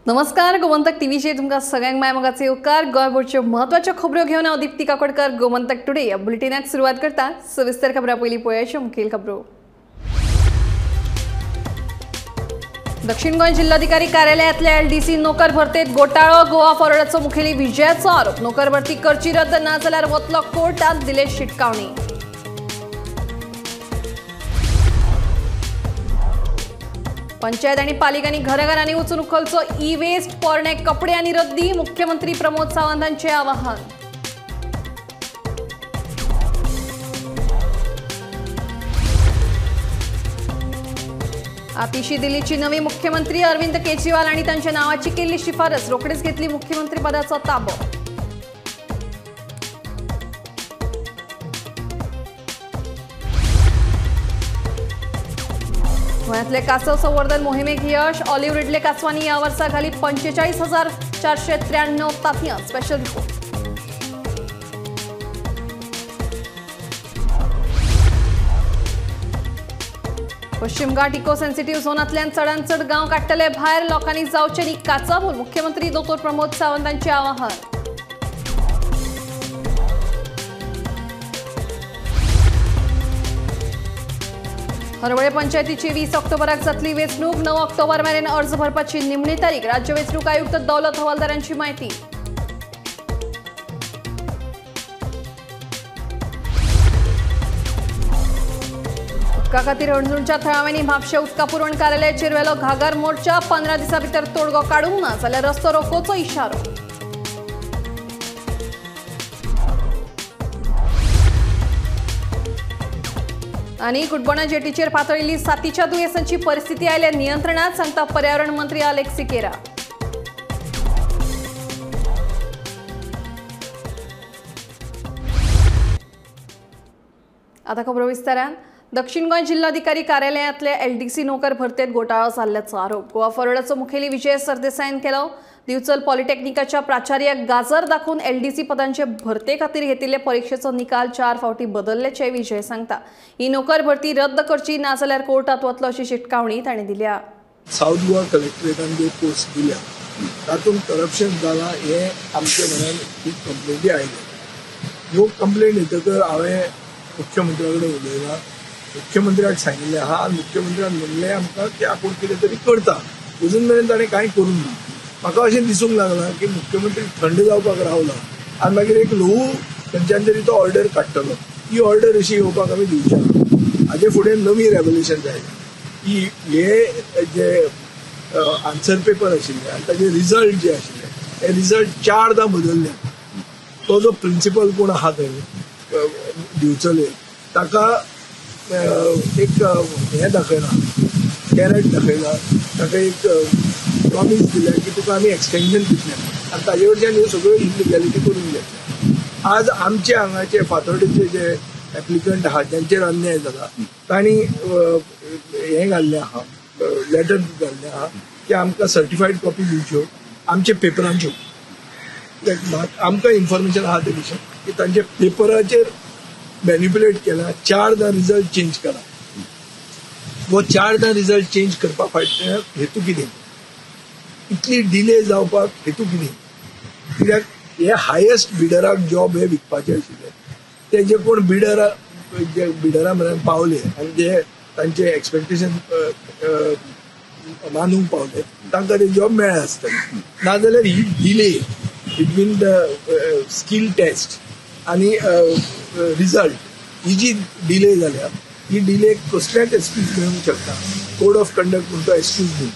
नमस्कार, गोमंतक टीव्हीचेर तुमकां सगळ्यांक माय मोगाचे येवकार। गोंयभरच्यो म्हत्वाच्यो खबरो घेवन हांव दीप्ती काकोडकर गोमंतक टुडे ह्या बुलेटिनाक सुरवात करता। सविस्तर खबरां पयलीं पळोवया मुखेल खबरो। दक्षिण गोंय जिल्हाधिकारी कार्यालयांतल्या एलडीसी नोकर भरतेत घोटाळो, गोवा फॉरवर्डाचो मुखेली विजयाचो आरोप। नोकर भरती करची रद्द ना जाल्यार वतलो कोर्टांत, दिले शिटकावणी। पंचायत आणि पालिकांनी घराघरांनी वचून उखलचो ई वेस्ट, पोरणे कपडे आणि रद्दी, मुख्यमंत्री प्रमोद सावंत हांचे आवाहन। आतिशी दिल्लीची नवी मुख्यमंत्री अरविंद केजरीवाल आणि त्यांच्या नावाची केली शिफारस, रोखडीच घेतली मुख्यमंत्रीपदाचा ताबो। गोंयांतले कासव संवर्धन मोहिमेक यश, ऑलिव्ह रिडले कासवांनी ह्या वर्सा घाली 45,493 तातयां। Special report. पश्चिम घाट इको सेन्सिटिव्ह झोनांतल्यान चडांत चड गांव काडटले भायर, लोकांनी जावचें न्ही काचाबूल, मुख्यमंत्री दोतोर प्रमोद सावंत हांचें आवाहन। हरवळे पंचायतीची 20 ऑक्टोबराक जातली वेंचणूक, 9 ऑक्टोबर मेरेन अर्ज भरपाची निमणी तारीख, राज्य वेंचणूक आयुक्त दौलत हवालदारांची माहिती। उदका खातीर हणजूणच्या थळाव्यांनी म्हापशें उदका पुरवण कार्यालयाचेर व्हेलो घागर मोर्चा, 15 दिसां भितर तोडगो काडूंक ना जाल्यार रस्तो रोकोचो इशारो। आनी कुटबणा जेटीचेर पातळिल्ली साथीच्या दुयेंसांची परिस्थिती आयल्या नियंत्रणात, सांगता पर्यावरण मंत्री आलेक्स सिकेरा। आता खबरो विस्तारान। दक्षिण गोंय जिल्हाधिकारी कार्यालयांतल्या एलडीसी नोकर भरतेत घोटाळो जाल्ल्याचो आरोप गोवा फॉरवर्डाचो मुखेली विजय सरदेसायान केलो। दिवचल पॉलिटेक्निकाच्या प्राचार्याक गाजर दाखोवन एलडीसी पदांचे भरते खातीर घेतिल्ले परीक्षेचो निकाल 4 फावटी बदलल्याचें विजय सांगता। ही नोकर भरती रद्द करची ना जाल्यार कोर्टात वतलो अशी शिटकावणी ताणें दिल्या। सावथ गोवा कलेक्टरेटान ज्यो पोस्ट दिल्या तातूंत करप्शन जाला हें आमच्या मनान खूब कंप्लेंटी आयल्यो। ह्यो कंप्लेंट येतकर हांवें मुख्यमंत्र्या कडेन उलयलां, मुख्यमंत्र्याक सांगिल्लें आहा आनी मुख्यमंत्र्यान म्हणलें आमकां की आपूण कितें तरी करता। अजून मेरेन ताणें कांय करूंक ना। म्हाका अशें दिसूंक लागलां की मुख्यमंत्री थंड जावपाक रावला आनी मागीर एक ल्हवू खंयच्यान तरी तो ऑर्डर काडटलो। ही ऑर्डर अशी येवपाक आमी दिवचे ना। हाजे फुडें नवी रेवल्युशन जाय की हे जे आन्सर पेपर आशिल्ले आनी ताजे रिजल्ट जे आशिल्ले हे रिजल्ट 4दां बदलले। तो जो प्रिंसिपल कोण आहा थंय दिवचले ताका एक हें दाखयला, कॅरेट दाखयला, ताका एक प्रॉमीस दिल्या की तुका आमी एक्सटेंशन दितले आनी ताजे वयल्यान ह्यो सगळ्यो इलिगॅलिटी करून घेतल्या। आज आमचे हांगाचे फातोर्डेचे जे एप्लिकंट आहा ज्यांचेर अन्याय जाला तांणी हें घाल्लें आहा, लेटर घाल्लें आहा की आमकां सर्टिफायड कॉपी दिवच्यो आमच्या पेपरांच्यो। आमकां इन्फॉर्मेशन आहा ते विशीं की तांच्या पेपराचेर मॅनिपुलेट केला, 4दां रिजल्ट चेंज केला। वो 4दां रिजल्ट चेंज करपा फाटल्यान हेतू कितें, इतली डिले जावपाक हेतू कितें? कित्याक हे हायेस्ट बिडराक जॉब हे विकपाचे आशिल्ले। ते जे कोण बिडरा जे बिडरा म्हऱ्यान पावले आनी जे तांचे एक्सपेक्टेशन मानूंक पावले तांकां ते जॉब मेळ्ळे आसतले। नाजाल्यार ही delay between the skill test आनी रिजल्ट ही जी डिले जाल्या ही डिले कसल्याच एक्सक्यूज मेळूंक शकता। कोड ऑफ कंडक्ट म्हणटा एक्सक्यूज न्ही।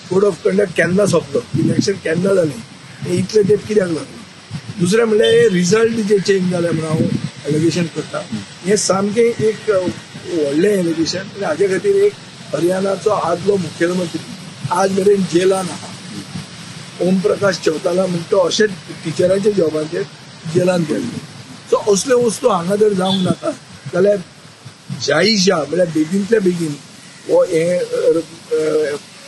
कोड ऑफ कंडक्ट केन्ना सोंपलो, इलेक्शन केन्ना जालें, हें इतले तेंप कित्याक लागलो? दुसरें म्हणल्यार हे रिजल्ट जे चेंज जाले म्हणून हांव एलिगेशन करता, हें सामकें एक व्हडलें एलिगेशन। आनी हाजे खातीर एक हरियाणाचो आदलो मुखेलमंत्री आज मेरेन जेलान आहा, ओम प्रकाश चौताला म्हणटा तो अशेंच टिचरांच्या जॉबाचेर जेलान गेल्ले। सो असल्यो वस्तू हांगा जर जावंक नाका जाल्यार जायशा म्हणल्यार बेगीनतल्या बेगीन हो हें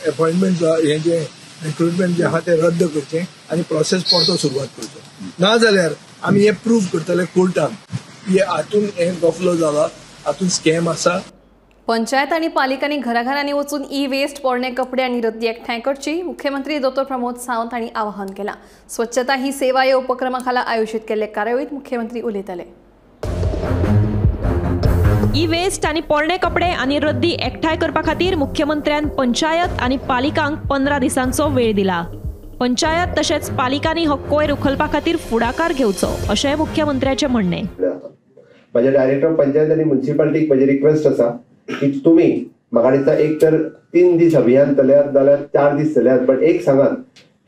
अपॉयंटमेंट हें जें रिक्रुटमेंट जें आहा तें रद्द करचें आनी प्रोसेस परतो सुरवात करचो। ना जाल्यार आमी हें प्रूव करतले कोर्टान की हातून हें गफलो जाला, हातून स्कॅम आसा। पंचायत आनी पालिकांनी घराघरांनी वचून ई वेस्ट, पोरणे कपडे आनी रद्दी एकठांय करची मुख्यमंत्री डॉ प्रमोद सावंत हांणी आवाहन केलां. स्वच्छता ही सेवा ह्या उपक्रमा खाला आयोजीत केल्ले कार्यावळींत मुख्यमंत्री उलयताले. ई वेस्ट आनी पोरणे कपडे आनी रद्दी एकठांय करपा खातीर मुख्यमंत्र्यान पंचायत आनी पालिकांक 15 दिसांचो वेळ दिला. पंचायत तशेंच पालिकांनी हो कोयर उखलपा खातीर फुडाकार घेवचो अशें मुख्यमंत्र्याचें म्हणणें. म्हजे डायरेक्टर पंचायत आनी म्युनिसिपालिटीक म्हजी रिक्वेस्ट आसा की तुमी म्हाका दिसता एक तर 3 दीस अभियान चलयात जाल्यार 4 दीस चलयात, बट एक सांगात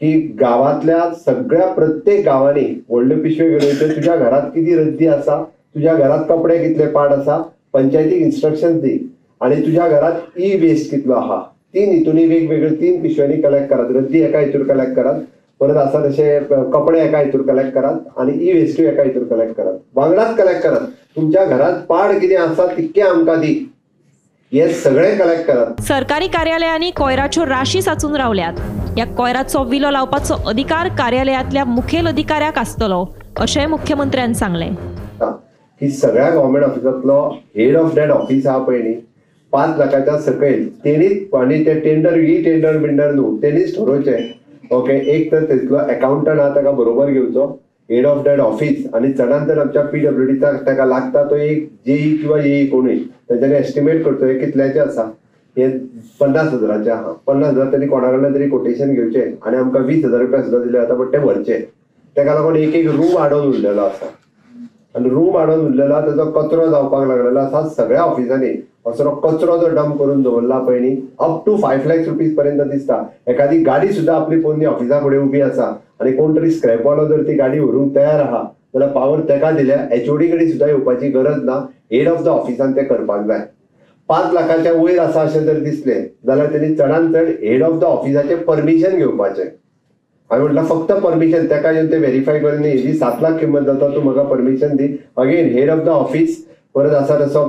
की गांवांतल्या सगळ्या प्रत्येक गांवांनी व्हडल्यो पिशव्यो घेवन वयच्यो, तुज्या घरांत कितें रद्दी आसा, तुज्या घरांत कपडे कितले पाड आसा, पंचायतीक इन्स्ट्रक्शन दी आनी तुज्या घरांत ई वेस्ट कितलो आहा 3 हितूनी वेगवेगळे 3 पिशव्यांनी कलेक्ट करात. रद्दी एका हितूर कलेक्ट करात, परत आसा तशे कपडे एका हितूर कलेक्ट करात आनी ई वेस्टूय एका हितूर कलेक्ट करात, वांगडाच कलेक्ट करात. तुमच्या घरांत पाड कितें आसा तितकें आमकां दी, हे सगळे कलेक्ट करात. सरकारी कार्यालयांनी कोयराच्यो राशी साचून रावल्यात. ह्या कोयराचो विलो लावपाचो अधिकार कार्यालयांतल्या मुखेल अधिकाऱ्याक आसतलो अशें मुख्यमंत्र्यान सांगलें. की सगळ्या गव्हर्मेंट ऑफिसांतलो हेड ऑफ that office आहा पळय न्ही, 5 लाखाच्या सकयल तेणीच आनी ते टेंडर ई टेंडर बिंडर न्हू तेणीच ठरोवचें. ओके, एक तर थंयसलो एकाउंटंट आहा ताका बरोबर घेवचो, हेड ऑफ that office, आनी चडान चड आमच्या पीडब्ल्यूडीचा ताका लागता तो एक जेई किंवा एई कोणूय तेंच्यांनी एस्टिमेट करचो हे कितल्याचें आसा, हे 50 हजाराचें आहा, 50,000 तेणी कोणा कडल्यान तरी कोटेशन घेवचें आनी आमकां 20,000 रुपया सुद्दां दिले जाता, बट ते व्हरचे. ताका लागून एक एक रूम आडोवन उरलेलो आसा आनी रूम आडोवन उरलेलो आसा ताचो कचरो जावपाक लागलेलो आसा. सगळ्या ऑफिसांनी असो कचरो जो डंप करून दवरला पळय न्ही, अप टू 5 लाख रुपीज पर्यंत दिसता. एखादी गाडी सुद्दां आपली पोन्नी ऑफिसा फुडें उबी आसा आनी कोण तरी स्क्रॅपवालो जर ती गाडी व्हरूंक तयार आहा जाल्यार पावर तेका दिल्या, एचओडी कडेन सुद्दां येवपाची गरज ना, हेड ऑफ the ऑफिसान तें करपाक जाय. 5 लाखाच्या वयर आसा अशें जर दिसलें जाल्यार तेणी चडान चड हेड ऑफ the ऑफिसाचें परमिशन घेवपाचें. हांवें म्हटल्यार फक्त परमिशन तेका येवन ते व्हेरीफाय करून न्ही, हेजी 7 लाख किंमत जाता, तूं म्हाका permission the. Again head of the office, परत आसा तसो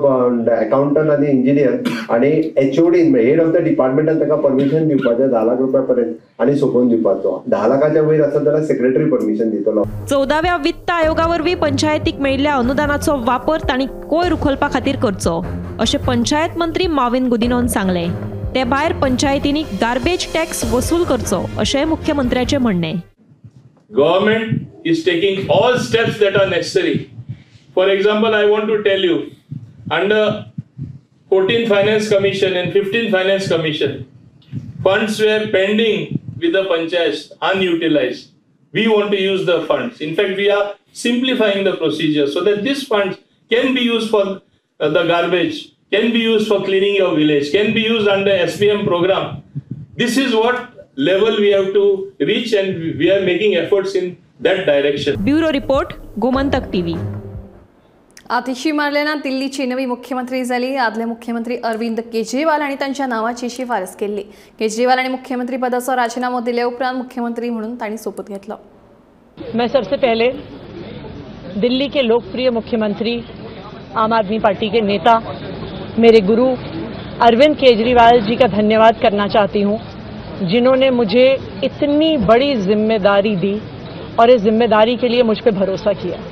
एकाउंटंट आनी इंजिनियर आनी एचओडी हेड ऑफ the डिपार्टमेंटान ताका परमिशन दिवपाचें 10 लाख रुपया पर्यंत आनी सोंपोवन दिवपाचो. 10 लाखाच्या वयर आसत जाल्यार सेक्रेटरी परमिशन दितलो. 14व्या वित्त आयोगा वरवीं पंचायतीक मेळिल्ल्या अनुदानाचो वापर तांणी कोयर उखलपा खातीर करचो अशें पंचायत मंत्री माविन गुदिनोन सांगलें. ते भायर पंचायतींनी गार्बेज टॅक्स वसूल करचो अशें मुख्यमंत्र्याचें म्हणणें. Government is taking all steps that are necessary. For example, I want to tell you, under 14th Finance Commission and 15th Finance Commission, funds were pending with the panchayats, unutilized. We want to use the funds. In fact, we are simplifying the procedure so that these funds can be used for the garbage, can be used for cleaning your village, can be used under SPM program. This is what level we have to reach, and we are making efforts in that direction. Bureau Report, Gomantak TV. Atishi Marlena दिल्लीची नवी मुख्यमंत्री जाली. आदले मुख्यमंत्री अरविंद केजरीवाल हांणी तांच्या नांवाची शिफारस केल्ली. केजरीवाल हांणी मुख्यमंत्री पदाचो राजीनामो दिले उपरांत मुख्यमंत्री म्हणून तांणी सोपूत घेतलो. मैं सबसे पहले दिल्ली के लोकप्रिय मुख्यमंत्री, आम आदमी पार्टी के नेता, मेरे गुरु अरविंद केजरीवाल जी का धन्यवाद करना चाहती हूँ, जिन्होंने मुझे इतनी बड़ी जिम्मेदारी दी और इस जिम्मेदारी के लिए मुझ पर भरोसा किया।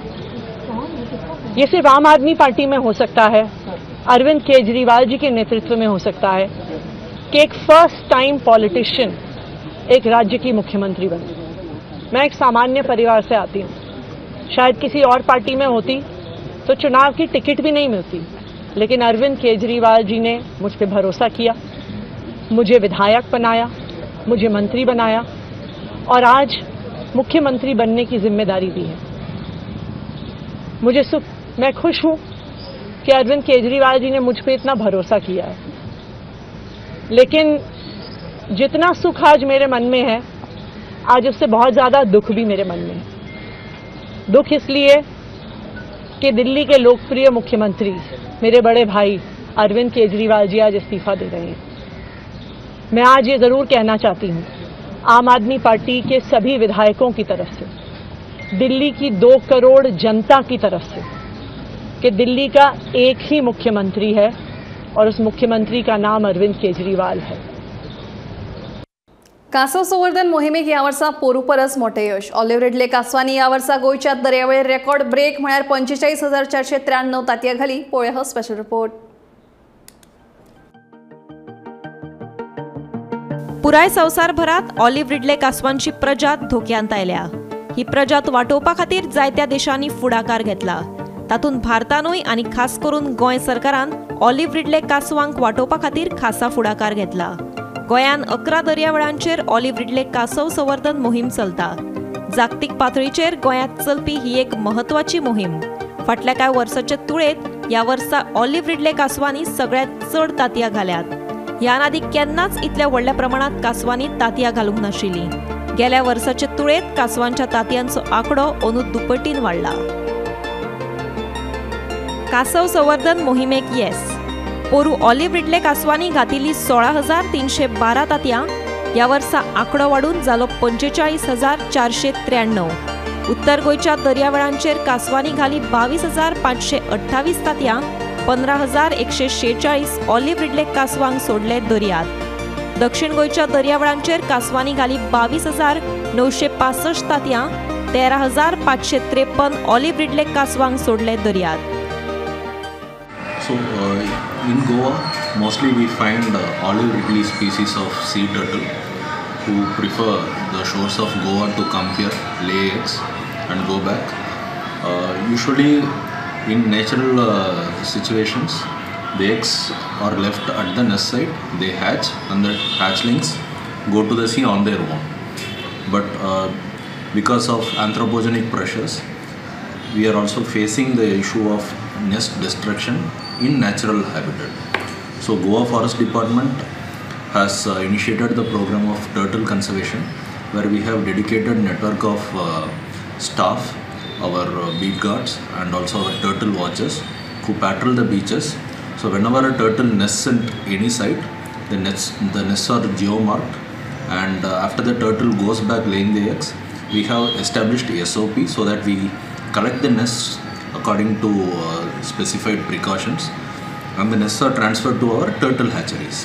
ये सिर्फ आम आदमी पार्टी में हो सकता है, अरविंद केजरीवाल जी के नेतृत्व में हो सकता है कि एक फर्स्ट टाइम पॉलिटिशियन एक राज्य की मुख्यमंत्री बने। मैं एक सामान्य परिवार से आती हूँ, शायद किसी और पार्टी में होती तो चुनाव की टिकट भी नहीं मिलती, लेकिन अरविंद केजरीवाल जी ने मुझ पर भरोसा किया, मुझे विधायक बनाया, मुझे मंत्री बनाया और आज मुख्यमंत्री बनने की जिम्मेदारी दी है। मुझे सुख, मैं खुश हूँ कि अरविंद केजरीवाल जी ने मुझ पे इतना भरोसा किया है, लेकिन जितना सुख आज मेरे मन में है, आज उससे बहुत ज़्यादा दुख भी मेरे मन में है। दुख इसलिए कि दिल्ली के लोकप्रिय मुख्यमंत्री मेरे बड़े भाई अरविंद केजरीवाल जी आज इस्तीफा दे रहे हैं। मैं आज ये ज़रूर कहना चाहती हूँ, आम आदमी पार्टी के सभी विधायकों की तरफ से, दिल्ली की 2 करोड़ जनता की तरफ से, कि दिल्ली का एक ही मुख्यमंत्री है और उस मुख्यमंत्री का नाम अरविंद केजरीवाल है। कासव संवर्धन मोहिमेक ह्या वर्सा पोरू परस मोठें यश. ऑलिव्ह रिडले कासवांनी ह्या वर्सा गोंयच्या दर्यावेळेर रेकॉर्ड ब्रेक म्हळ्यार 45,493 तांतयां घाली. पळोवया हो स्पेशल रिपोर्ट. पुराय संवसारभरात ऑलिव्ह रिडले कासवांची प्रजात धोक्यांत आयल्या. ही प्रजात वाटोवपा खातीर जायत्या देशांनी फुडाकार घेतला. तातूंत भारतानूय आनी खास करून गोंय सरकारान ऑलिव्ह रिडले कासवांक वाटोवपा खातीर खासा फुडाकार घेतला. गोंयान 11 दर्यावेळांचेर ऑलिव्ह रिडले कासव संवर्धन मोहीम चलता. जागतीक पातळीचेर गोंयांत चलपी ही एक म्हत्वाची मोहीम. फाटल्या कांय वर्साचे तुळेंत ह्या वर्सा ऑलिव्ह रिडले कासवांनी सगळ्यांत चड तांतयां घाल्यात. ह्यान आदी केन्नाच इतल्या व्हडल्या प्रमाणांत कासवांनी तांतयां घालूंक नाशिल्लीं. गेल्या वर्साचे तुळेंत कासवांच्या तांतयांचो आंकडो अंदू दुपटीन वाडला. कासव संवर्धन मोहिमेक येस. पोरू ऑलिव्ह रिडले कासवांनी घातिल्ली 16,312 तांतयां ह्या वर्सा आंकडो वाडून जालो 45,493. उत्तर गोंयच्या दर्यावेळांचेर कासवांनी घाली 22,528 तांतयां, 15,146 ऑलिव्ह रिडले कासवांक सोडले दर्यांत. दक्षिण गोंयच्या दर्यावेळांचेर कासवांनी घाली 22,965 तांतयां, 13,553 ऑलिव्ह रिडले कासवांक सोडले दर्यांत. So in Goa, mostly we find olive ridley species of sea turtle who prefer the shores of Goa to come here, lay eggs and go back. Usually in natural situations, the eggs are left at the nest site, they hatch and the hatchlings go to the sea on their own. But because of anthropogenic pressures, we are also facing the issue of nest destruction in natural habitat. So Goa Forest Department has initiated the program of turtle conservation, where we have dedicated network of staff, our beat guards and also our turtle watchers who patrol the beaches. So whenever a turtle nests at any site, the nests are geomarked, and after the turtle goes back laying the eggs, we have established SOP so that we collect the nests according to specified precautions, and the nests are transferred to our turtle hatcheries.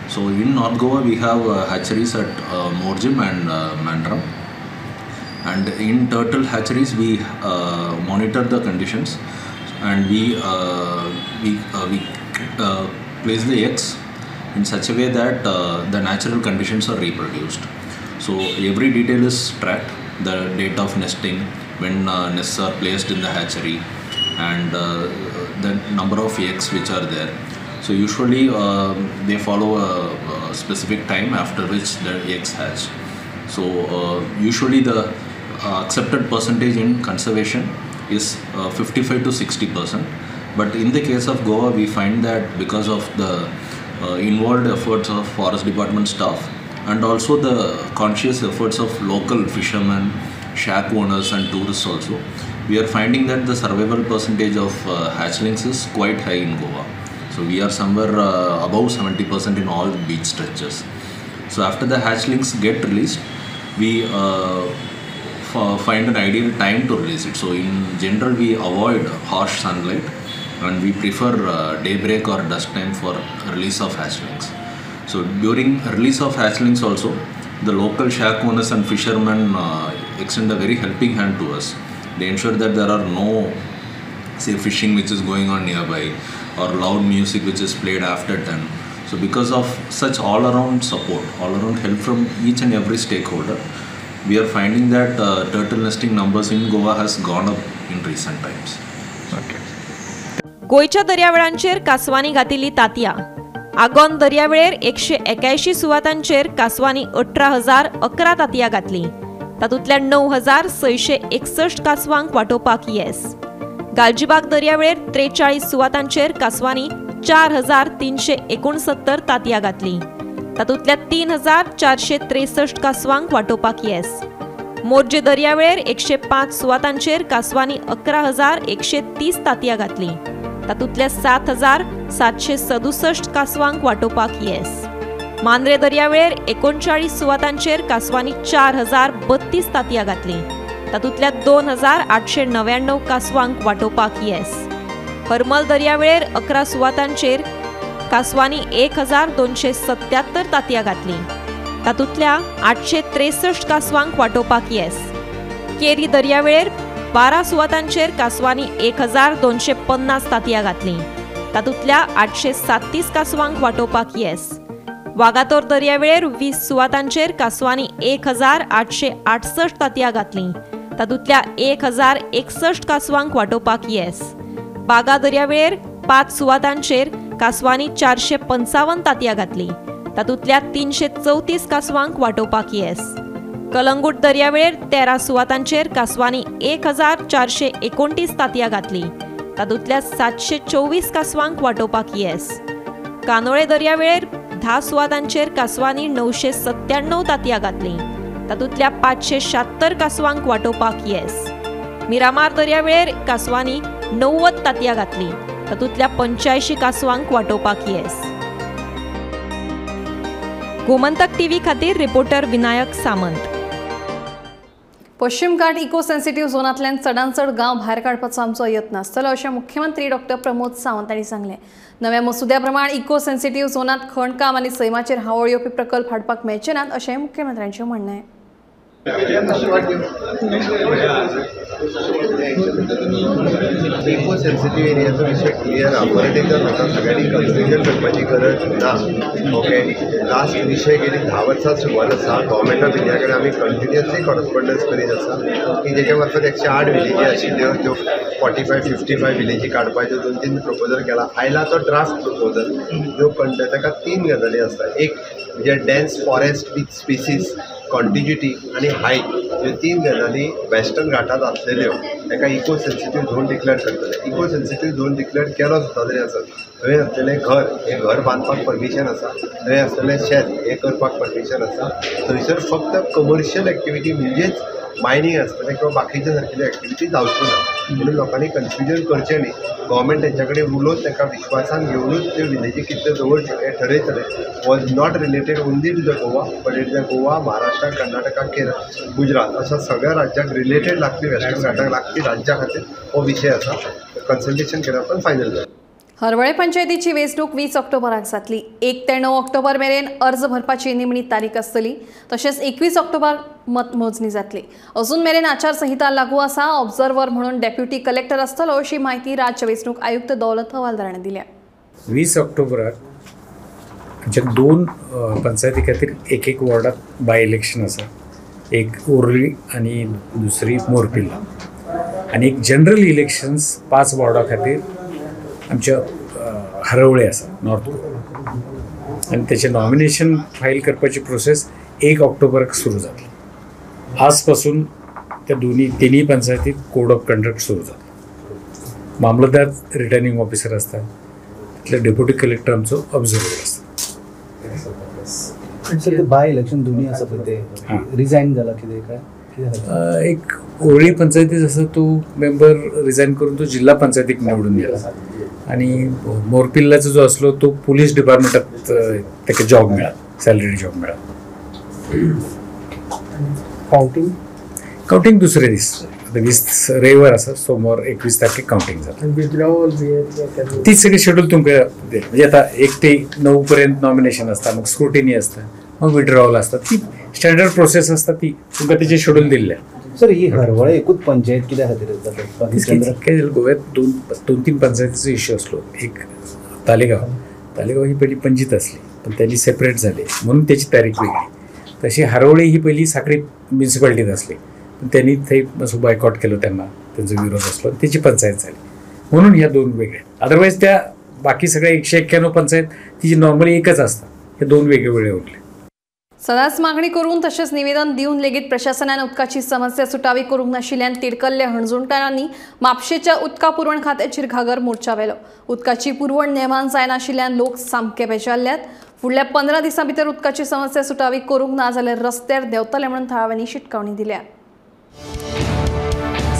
So in North Goa we have hatcheries at Morjim and Mandram, and in turtle hatcheries we monitor the conditions, and we place the eggs in such a way that the natural conditions are reproduced. So every detail is tracked, the date of nesting, when nests are placed in the hatchery, and the number of eggs which are there. So usually they follow a specific time after which the eggs hatch. So usually the accepted percentage in conservation is 55 to 60%. But in the case of Goa, we find that because of the involved efforts of forest department staff and also the conscious efforts of local fishermen, shack owners and tourists also, we are finding that the survival percentage of hatchlings is quite high in Goa. So we are somewhere above 70% in all beach stretches. So after the hatchlings get released, we find an ideal time to release it. So in general, we avoid harsh sunlight and we prefer daybreak or dusk time for release of hatchlings. So during release of hatchlings also, the local shack owners and fishermen extend a very helping hand to us. They ensure that there are no, say, fishing which is going on nearby or loud music which is played after 10. So because of such all-around support, all-around help from each and every stakeholder, we are finding that turtle nesting numbers in Goa has gone up in recent times. Okay. गोंयच्या दर्यावेळांचेर कासवांनी घातिल्ली तांतयां. आगोंद दर्यावेळेर 181 सुवातांचेर कासवांनी 18,011 तांतयां घातलीं. तातूंतल्या 9,661 कासवांक वाटोवपाक येस. गालजीबाग दर्यावेळेर 43 सुवातांचेर कासवांनी 4,369 तांतयां घातलीं. तातूंतल्या 3,463 कासवांक वाटोवपाक येस. मोरजे दर्यावेळेर 105 सुवातांचेर कासवांनी 11,130 तांतयां घातलीं. तातूंतल्या 7,767 कासवांक वाटोवपाक येस. मांद्रे दर्यावेळेर 39 सुवातांचेर कासवांनी 4,032 तांतयां घातलीं. तातूंतल्या 2,899 कासवांक वाटोवपाक येस. हरमल दर्यावेळेर 11 सुवातांचेर कासवांनी 1,277 तांतयां घातलीं. तातूंतल्या 863 कासवांक वाटोवपाक येस. केरी दर्यावेळेर 12 सुवातांचेर कासवांनी 1,250 तांतयां घातलीं. तातूंतल्या 837 कासवांक वाटोवपाक येस. वागातोर दर्यावेळेर 20 सुवातांचेर कांसवांनी 1868 तांतयां घातलीं. तातूंतल्या 1061 कांसवांक वाटोवपाक येस. बागा दर्यावेळेर 5 सुवातांचेर कांसवांनी 455 तांतयां घातलीं. तातूंतल्या 334 कांसवांक वाटोवपाक येस. कलंगूट दर्यावेळेर 13 सुवातांचेर कांसवांनी 1429 तांतयां घातलीं. तातूंतल्या 724 कांसवांक वाटोवपाक येस. कानोळे दर्यावेळेर 10 सुवातांचेर कांसवांनी 997 तांतयां घातलीं. तातूंतल्या 576 कांसवांक वाटोवपाक येस. मिरामार दर्यावेळेर कांसवांनी 90 तांतयां घातलीं. तातूंतल्या 85 कांसवांक वाटोवपाक येस. गोमंतक टीव्ही खातीर रिपोर्टर विनायक सामंत. पश्चिम घाट इको सेन्सिटिव्ह झोनांतल्यान चडांत चड गांव भायर काडपाचो आमचो यत्न आसतलो अशें मुख्यमंत्री डॉक्टर प्रमोद सावंत हांणी सांगलें. नव्या मसुद्या प्रमाण इको सेन्सिटिव्ह झोनांत खणकाम आनी सैमाचेर हावळ येवपी प्रकल्प हाडपाक मेळचे नात अशें मुख्यमंत्र्यांचें म्हणणें. इको सेन्सिटीव एरियाचो विशय क्लियर आहा. परत एकदा म्हाका सगळ्यांनी कन्फ्युजन करपाची गरज ना. ओके, लास्ट विशय गेली 10 वर्सां सुरवात आसा. गव्हर्मेंट ऑफ इंडिया कडेन आमी कंटिन्युअसली कॉरस्पोंडन्स करीत आसा की जेच्या मार्फत 108 विलेजी आशिल्ल्यो त्यो 45 55 विलेजी काडपाच्यो 2-3 प्रपोजल केला. आयला तो ड्राफ्ट प्रपोजल जो ताका 3 गजाली आसता. एक म्हणजे dense forest with species contiguity आनी हायट, ह्यो 3 गजाली वेस्टर्न घाटांत आसलेल्यो ताका इको सेन्सिटीव झोन डिक्लेअर करतले. इको सेन्सिटीव झोन डिक्लेअर केलो सुद्दां तरी आसत थंय आसलेलें घर हें घर बांदपाक परमिशन आसा, थंय आसलेलें शेत हें करपाक परमिशन आसा. थंयसर फक्त कमर्शियल एक्टिविटी म्हणजेच मायनींग आसतलें किंवा बाकीच्या सारकेल्यो एक्टिविटी जावच्यो ना म्हणून लोकांनी कन्फ्युजन करचें न्ही. गव्हर्मेंट तेंच्या कडेन उलोवन तांकां विश्वासान घेवनूच त्यो विलेजी कितल्यो दवरच्यो हें ठरयतलें. Was not related only to the Goa but it the Goa, Maharashtra, Karnataka, Kerala, Gujarat अशा सगळ्या राज्यांक रिलेटेड लागपी वेस्टर्न घाटाक लागपी राज्यां खातीर हो विशय आसा. कन्सल्टेशन केल्या उपरांत फायनल जाता. हरवळे पंचायतीची वेंचणूक 20 ऑक्टोबराक जातली. 1 ते 9 ऑक्टोबर मेरेन अर्ज भरपाची निमणी तारीख आसतली. तशेंच 21 ऑक्टोबर मतमोजणी जातली. अजून मेरेन आचारसंहिता लागू आसा. ऑब्झर्वर म्हणून डेप्युटी कलेक्टर आसतलो अशी माहिती राज्य वेंचणूक आयुक्त दौलत हवालदार हांणी दिल्या. 20 ऑक्टोबराक आमच्या 2 पंचायती खातीर एक वॉर्डात बाय इलेक्शन आसा. एक उर्ली आनी दुसरी मोरपिल्ला आनी एक जनरल इलेक्शन्स 5 वॉर्डा खातीर आमच्या हरवळे आसा नॉर्थ गोवा आनी तेचें नॉमिनेशन फायल करपाची प्रोसेस 1 ऑक्टोबराक सुरू जातली. आज पासून त्या तिन्ही पंचायतीत कोड ऑफ कंडक्ट सुरू जातलो. मामलतदार रिटर्निंग ऑफिसर आसता, तितले डेप्युटी कलेक्टर आमचो ऑब्झर्वर आसता. सर, बाय इलेक्शन दोन्ही आसा पळय ते रिजायन जाला कितें काय? एक ओळी पंचायतीत आसा तो मेंबर रिजायन करून तो जिल्हा पंचायतीक निवडून गेला आनी मोरपिल्लाचो जो आसलो तो पुलीस डिपार्टमेंटात ताका जॉब मेळ्ळा, सॅलरी जॉब मेळ्ळा. काउंटिंग काउंटिंग दुसरे दीस, 20 रविवार आसा, सोमवार 21 तारखेक काउंटिंग जाता. तीच सगळी शेड्यूल तुमकां म्हणजे आतां 1 ते 9 पर्यंत नॉमिनेशन आसता, मग स्क्रुटिनी आसता, मग विड्रॉवल आसता, ती स्टँडर्ड प्रोसेस आसता, ती तुमकां तेजें शेड्यूल दिल्लें. सर, ही हरवळे एकूच पंचायत कित्या खातीर जाता? काय जालें, गोव्यात 2-3 पंचायतीचो इश्यू आसलो. एक तालेगांव, तालेगांव ही पयली पंजीत आसली पण त्यांनी सेपरेट झाले म्हणून त्याची तारीख वेगळी. तशी हरवळे ही पहिली साखळी म्युनिसिपालिटीत असली पण त्यांनी थंय मातसो बायकॉट केलो, त्यांना त्यांचा विरोध असलो, त्याची पंचायत झाली म्हणून ह्या 2 वेगळ्या. अदरवाईज त्या बाकी सगळ्या 191 पंचायत तिची नॉर्मली एकच असतात, हे 2 वेगळे वेगळे उरले. सदांच मागणी करून तशेंच निवेदन दिवन लेगीत प्रशासनान उदकाची समस्या सुटावी करूंक नाशिल्ल्यान तिडकल्ले हणजूणकारांनी म्हापशेच्या उदका पुरवण खात्याचेर घागर मोर्चा व्हेलो. उदकाची पुरवण नेमान जायनाशिल्ल्यान लोक सामके बेजारल्यात. फुडल्या 15 दिसां भितर उदकाची समस्या सुटावी करूंक ना जाल्यार रस्त्यार देंवतले म्हणून थळाव्यांनी शिटकावणी दिल्या.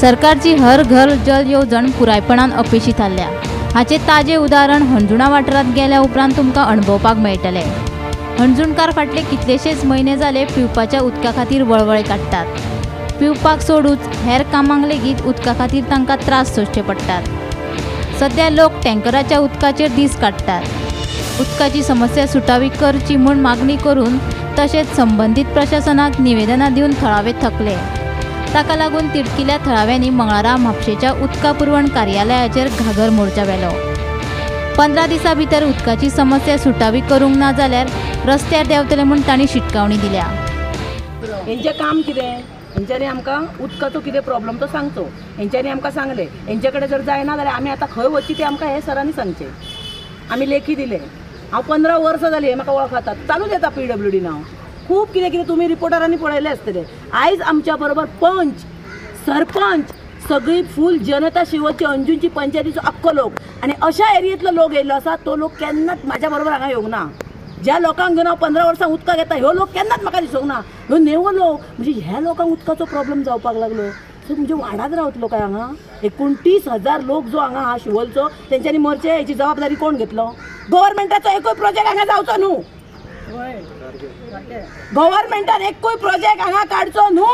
सरकारची हर घर जल येवजण पुरायपणान अपेशी थारल्या. हाचें ताजें उदाहरण हणजुणा वाठारांत गेल्या उपरांत तुमकां अणभवपाक मेळटलें. हणजूणकार फाटले कितलेशेच म्हयने जाले पिवपाच्या उदका खातीर वळवळे काडटात. पिवपाक सोडूच हेर कामांक लेगीत उदका खातीर तांकां त्रास सोंसचे पडटात. सध्या लोक टँकराच्या उदकाचेर दीस काडटात. उदकाची समस्या सुटावी करची म्हूण मागणी करून तशेंच संबंदीत प्रशासनाक निवेदनां दिवन थळावे थकले. ताका लागून तिडकिल्या थळाव्यांनी मंगळारा म्हापशेच्या उदका पुरवण कार्यालयाचेर घागर मोर्चा व्हेलो. 15 दिसां भितर उदकाची समस्या सुटावी करूंक ना जाल्यार रस्त्यार देंवतले म्हूण तांणी शिटकावणी दिल्या. हेंचें काम कितें, हेंच्यांनी आमकां उदकाचो कितें प्रॉब्लम तो सांगचो. हेंच्यांनी आमकां सांगलें, हेंचे कडेन जर जायना जाल्यार आमी आतां खंय वचची तें आमकां हे सरांनी सांगचें. आमी लेखी दिलें. हांव 15 वर्सां जालीं हे म्हाका वळखतात, चालूच येता PWD हांव. खूब कितें कितें तुमी रिपोर्टरांनी पळयलें आसतलें. आयज आमच्या बरोबर पंच, सरपंच, सगळी फूल जनता शिवोलची, अंजूची पंचायतीचो अख्खो लोक आनी अशा एरियेंतलो लोक येयल्लो आसा. तो लोक केन्नाच म्हाज्या बरोबर हांगा येवंक ना. ज्या लोकांक घेवन हांव 15 वर्सां उदकाक येता ह्यो लोक केन्नाच म्हाका दिसूंक ना. ह्यो नेवो लोक म्हणजे ह्या लोकांक उदकाचो प्रॉब्लम जावपाक लागलो. सो म्हणजे वाडाच रावतलो काय हांगा? 29,000 लोक जो हांगा आहा शिवोलचो तेंच्यांनी मरचे हेची जबाबदारी कोण घेतलो? गव्हर्मेंटाचो एकूय प्रोजेक्ट हांगा जावचो न्हू. गव्हर्मेंटान एकूय प्रोजेक्ट हांगा काडचो न्हू.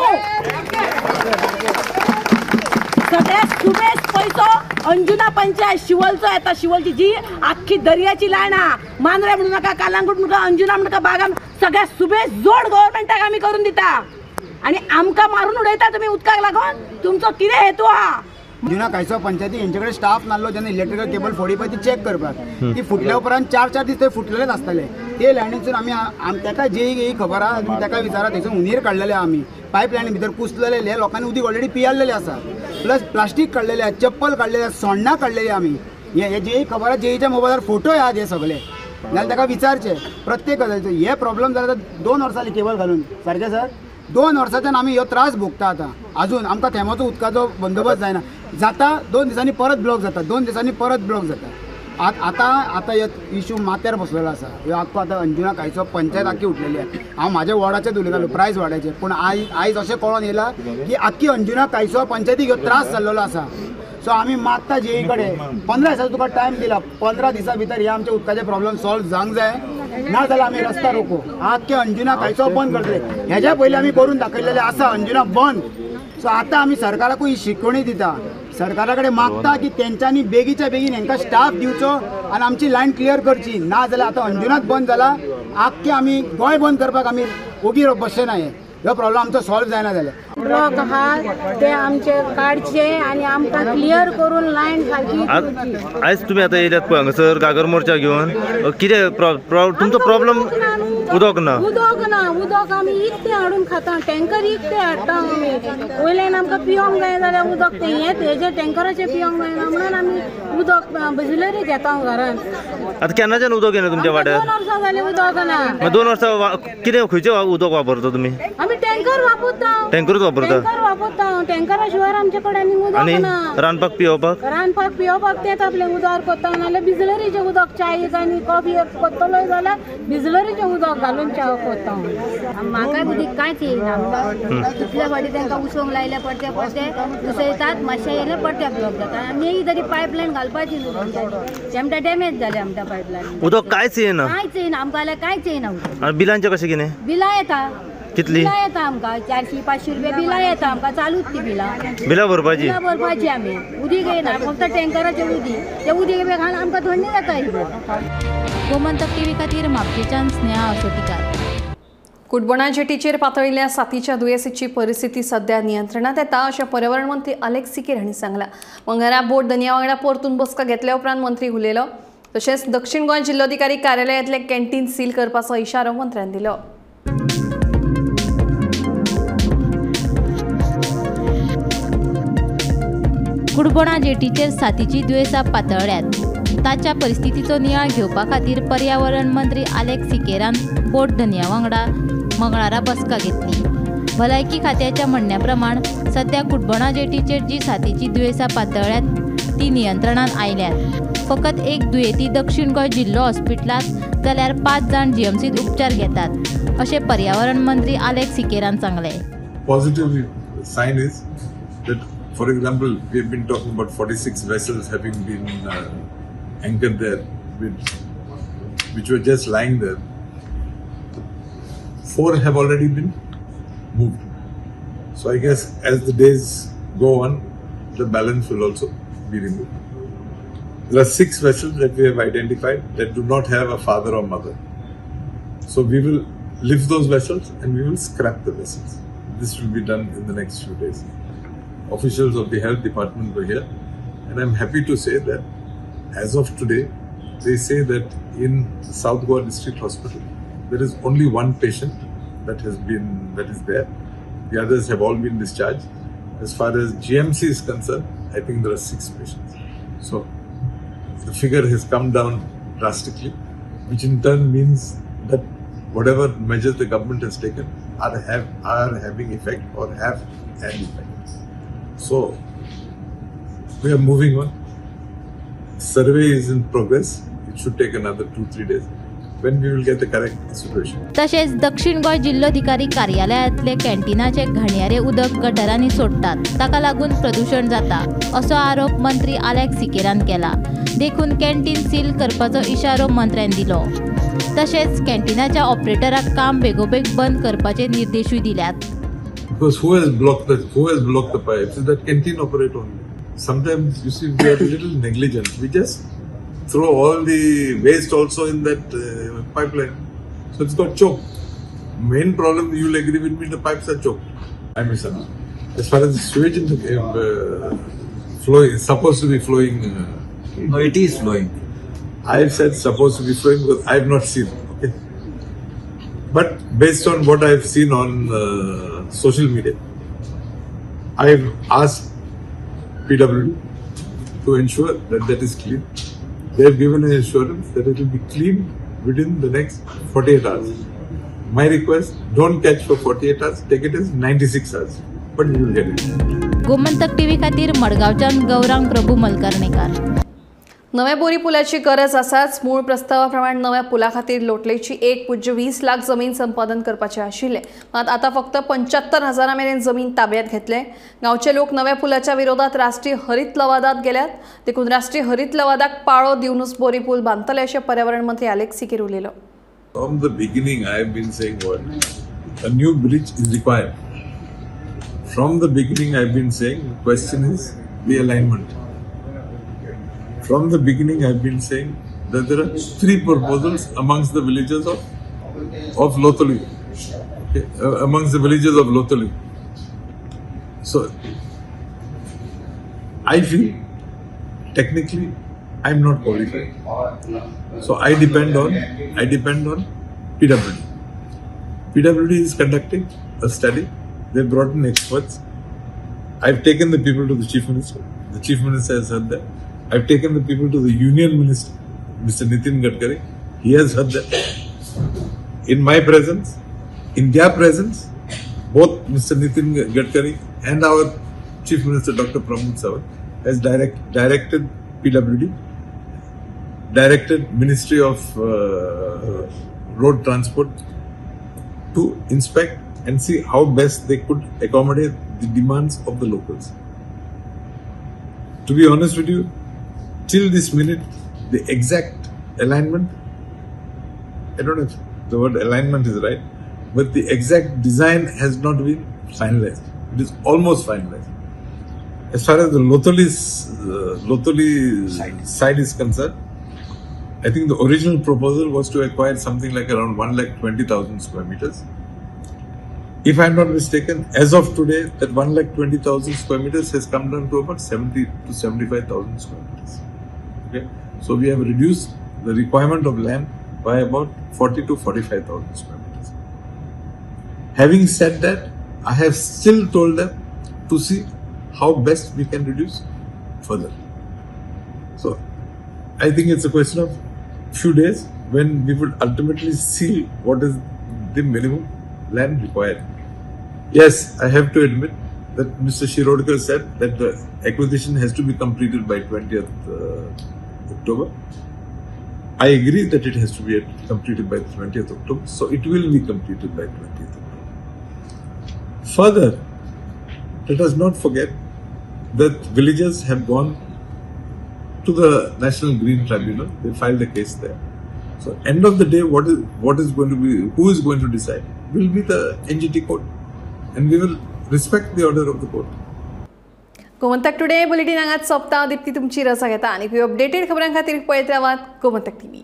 सगळ्यात सुबेस पैसो अंजुना पंचायत शिवलचो येता. शिवलची जी आख्खी दर्याची लायन आहा, मांद्रे म्हणू नाका, कालांगूट म्हणू नाका, अंजुना म्हणू नाका, बागान, सगळ्यात सुबेस जोड गव्हर्मेंटाक आमी करून दिता आनी आमकां मारून उडयता तुमी उदकाक लागून. तुमचो कितें हेतू आहा? अंजुना कायसो पंचायती हेंचे कडेन स्टाफ नासलो जेन्ना इलेक्ट्रिकल केबल फोडी पळय ती चॅक करपाक. ती फुटल्या उपरांत 4-4 दीस थंय फुटलेलेच आसतले. ते लायनीसून आमी ताका जे खबर आहा तुमी ताका विचारा. थंयसून हुनीर काडलेले आमी पायप लायनी भितर कुसलेले, हे लोकांनी उदीक ऑलरेडी पियालेले आसा. प्लस प्लास्टीक काडलेले आहा, चप्पल काडलेले आहा, सोण्णां काडलेली आमी. हे जेई खबर आहा, जेईच्या मोबायलार फोटो आहात हे सगळे, जाल्यार ताका विचारचे प्रत्येक गजालीचो. हे प्रॉब्लम जाला 2 वर्सां जाली केबल घालून. सारकें सर, 2 वर्सांच्यान आमी ह्यो त्रास भोगता. आतां आजून आमकां थेंबाचो उदकाचो बंदोबस्त जायना. जाता 2 दिसांनी परत ब्लॉक जाता, 2 दिसांनी परत ब्लॉक जाता. आतां आतां ह्यो इशू माथ्यार बसलेलो आसा. ह्यो आख्खो आतां अंजुना कायसो पंचायत आख्खी उठलेली आहा. हांव म्हाज्या वॉर्डाचेच उलयतालो, प्रायज वॉर्डाचेर, पूण आयज अशें कळोन येयलां की आख्खी अंजुना कायसो पंचायतीक ह्यो त्रास जाल्लेलो आसा. सो आमी मागता जेई कडेन 15 दिसांचो तुका टायम दिला, 15 दिसां भितर हे आमचे उदकाचे प्रॉब्लम सॉल्व जावंक जाय, ना जाल्यार आमी रस्ता रोको. आख्खे अंजुना कायसो बंद करतले. हेज्या पयलीं आमी करून दाखयलेलें आसा अंजुना बंद. सो आतां आमी सरकाराकूय ही शिकवणी दिता, सरकारा कडेन मागता की तेंच्यांनी बेगीच्या बेगीन हेंकां स्टाफ दिवचो आनी आमची लायन क्लियर करची. ना जाल्यार आतां अंजुनाच बंद जाला, आख्खे आमी गोंय बंद करपाक आमी ओगी बसचे ना. हे ह्यो प्रॉब्लम आमचो सॉल्व जायना जाल्यार ब्लॉक आहा ते आमचे काडचे आनी आमकां क्लियर करून लायन सारकी. आयज तुमी आतां येयल्यात पळय हांगासर घागर मोर्चा घेवन, कितें तुमचो प्रॉब्लम? उदक ना, उदक ना. उदक आमी इकतें हाडून खाता, टँकर इकतें हाडटा आमी. वयल्यान आमकां पिवंक जाय जाल्यार उदक तें हें हेजें टँकराचें पिवंक जायना म्हणून आमी उदक बिजलरी घेता घरान. आतां केन्नाच्यान उदक येना तुमच्या वाड्यार? 2 वर्सां जालीं उदक ना. 2 वर्सां कितें खंयचें उदक वापरता तुमी? आमी टँकर वापरता. टँकरूच वापरता? टँकर वापरता. टँकरा शिवाय आमचे कडेन उदक ना. रांदपाक पिवपाक? रांदपाक पिवपाक तेंच आपलें उदक करता, नाल्यार बिजलरीचें उदक च्यायेक आनी कॉफी करतलोय जाल्यार बिजलरीचें उदक घालून च्या करता. म्हाका उदीक कांयच येयना. कितले फावटी तांकां उसोवंक लायले, परते परते उसयतात, मातशें येयलें परते ब्लॉक जाता. आनी तरी पायपलायन घालपाची न्हू तेंच्यांनी, तेमकां डॅमेज जालें आमच्या पायपलायन. उदक कांयच येयना? कांयच येयना आमकां, जाल्यार कांयच येयना उदक. बिलांचें कशें कितें? बिलां येता. कितली? बिलां येता आमकां 400-500 रुपया बिलां येता आमकां, चालूच ती बिलां. बिलां भरपाची? बिलां भरपाची आमी. उदीक येयना, फक्त टँकराचें उदीक, तें उदीक बी घालून आमकां थंडी जाता. गोमंतक टीव्ही खातीर म्हापशेंच्यान स्नेहा असोटीकार. कुटबणा जेटीचेर पातळिल्ल्या साथीच्या दुयेंसीची परिस्थिती सध्या नियंत्रणात येता अशें पर्यावरण मंत्री अलेक्स सिकेर हांणी सांगलां. मंगळारा बोट दर्या वांगडा परतून बसका घेतल्या उपरांत मंत्री उलयलो. तशेंच दक्षिण गोंय जिल्लोधिकारी कार्यालयांतलें कॅन्टीन सील करपाचो इशारो मंत्र्यान दिलो. कुडबोणा जेटीचेर साथीची दुयेंसां पातळ्ळ्यात. ताच्या परिस्थितीचो नियाळ घेवपा खातीर पर्यावरण मंत्री आलेक्स सिकेरान बोट धनया वांगडा मंगळारा बसका घेतली. भलायकी खात्याच्या म्हणण्या प्रमाण सध्या कुडबोणा जेटीचेर जी साथीची दुयेंसां पातळ्ळ्यात ती नियंत्रणात आयल्यात. फकत एक दुयेंती दक्षिण गोंय जिल्लो हॉस्पिटलांत जाल्यार 5 जाण जीएमसींत उपचार घेतात अशें पर्यावरण मंत्री आलेक्स सिकेरान सांगलें. Positive sign is that, for example, we have been talking about 46 vessels having been anchored there, which were just lying there. 4 have already been moved. So I guess as the days go on, the balance will also be removed. There are 6 vessels that we have identified that do not have a father or mother. So we will lift those vessels and we will scrap the vessels. This will be done in the next few days. Officials of the health department were here, and I'm happy to say that as of today, They say that in South Goa District Hospital, there is only one patient that is there. The others have all been discharged. As far as GMC is concerned, I think there are 6 patients. So the figure has come down drastically, which in turn means that whatever measures the government has taken are having effect or have an effect. So we are moving on. Survey is in progress. It should take another 2-3 days when we will get the correct situation. तशेंच दक्षिण गोंय जिल्लोधिकारी कार्यालयांतले कॅन्टीनाचे घाणयारे उदक गटरांनी सोडटात, ताका लागून प्रदूशण जाता असो आरोप मंत्री आलेक्स सिकेरान केला. देखून कॅन्टीन सील करपाचो इशारो मंत्र्यान दिलो. तशेंच कॅन्टीनाच्या ऑपरेटराक काम बेगोबेग बंद करपाचे निर्देशूय दिल्यात. Because who has blocked the pipes is that canteen operator only. Sometimes you see we are a little negligent. We just throw all the waste also in that pipeline, so it's got choked. Main problem, you'll agree with me, the pipes are choked. I misunderstood. As far as the sewage in the flowing, is supposed to be flowing. No, it is flowing. I've said supposed to be flowing because I've not seen. Okay, but based on what I've seen on social media, I've asked PWD to ensure that that is clean. They have given an assurance that it will be cleaned within the next 48 hours. My request, don't catch for 48 hours, take it as 96 hours, but you will get it. Gomantak TV खातीर मडगांवच्यान गौरांग प्रभू मलकर्णेकार. नव्या बोरी पुलाची गरज आसाच. मूळ प्रस्तावाप्रमाण नव्या पुला खातीर लोटलेची 1.20 लाख जमीन संपादन करपाचे आशिल्ले, मात आतां फक्त 75,000 मेरेन जमीन ताब्यात घेतले. गांवचे लोक नव्या पुलाच्या विरोधात राष्ट्रीय हरित लवादात गेल्यात, देखून राष्ट्रीय हरित लवादाक पाळो दिवनूच बोरी पूल बांदतले अशें पर्यावरण मंत्री आलेक्स सिकेर उलयलो. From the beginning I have been saying what a new bridge is required. From the beginning I have been saying the question is the alignment. From the beginning, I have been saying that there are 3 proposals amongst the villagers of Lotoli, okay, amongst the villagers of Lotoli. So, I feel technically I am not qualified. So I depend on PWD. PWD is conducting a study. They brought in experts. I've taken the people to the Chief Minister. The Chief Minister has heard that. I've taken the people to the Union Minister, Mr. Nitin Gadkari. He has heard that. In my presence, in their presence, both Mr. Nitin Gadkari and our Chief Minister, Dr. Pramod Sawant, has directed PWD, directed Ministry of Road Transport to inspect and see how best they could accommodate the demands of the locals. To be honest with you, till this minute, the exact alignment, I don't know if the word alignment is right, but the exact design has not been finalized. It is almost finalized. As far as the Lotoli side is concerned, I think the original proposal was to acquire something like around 120,000 square meters. If I am not mistaken, as of today, that 120,000 square meters has come down to about 70 to 75,000 square meters. Okay, so we have reduced the requirement of land by about 40 to 45,000 square meters. Having said that, I have still told them to see how best we can reduce further. So, I think it's a question of few days when we would ultimately see what is the minimum land required. Yes, I have to admit that Mr. Shirodkar said that the acquisition has to be completed by 20th October. I agree that it has to be completed by 20th October, so it will be completed by 20th October. Further, let us not forget that villagers have gone to the National Green Tribunal. They filed a case there. So, end of the day, what is going to be, who is going to decide will be the NGT court, and we will respect the order of the court. Gomantak today bulletin हांगाच सोंपता. दीप्ती तुमची रजा घेता आनी updated खबरां खातीर पळयत रावात गोमंतक टीव्ही.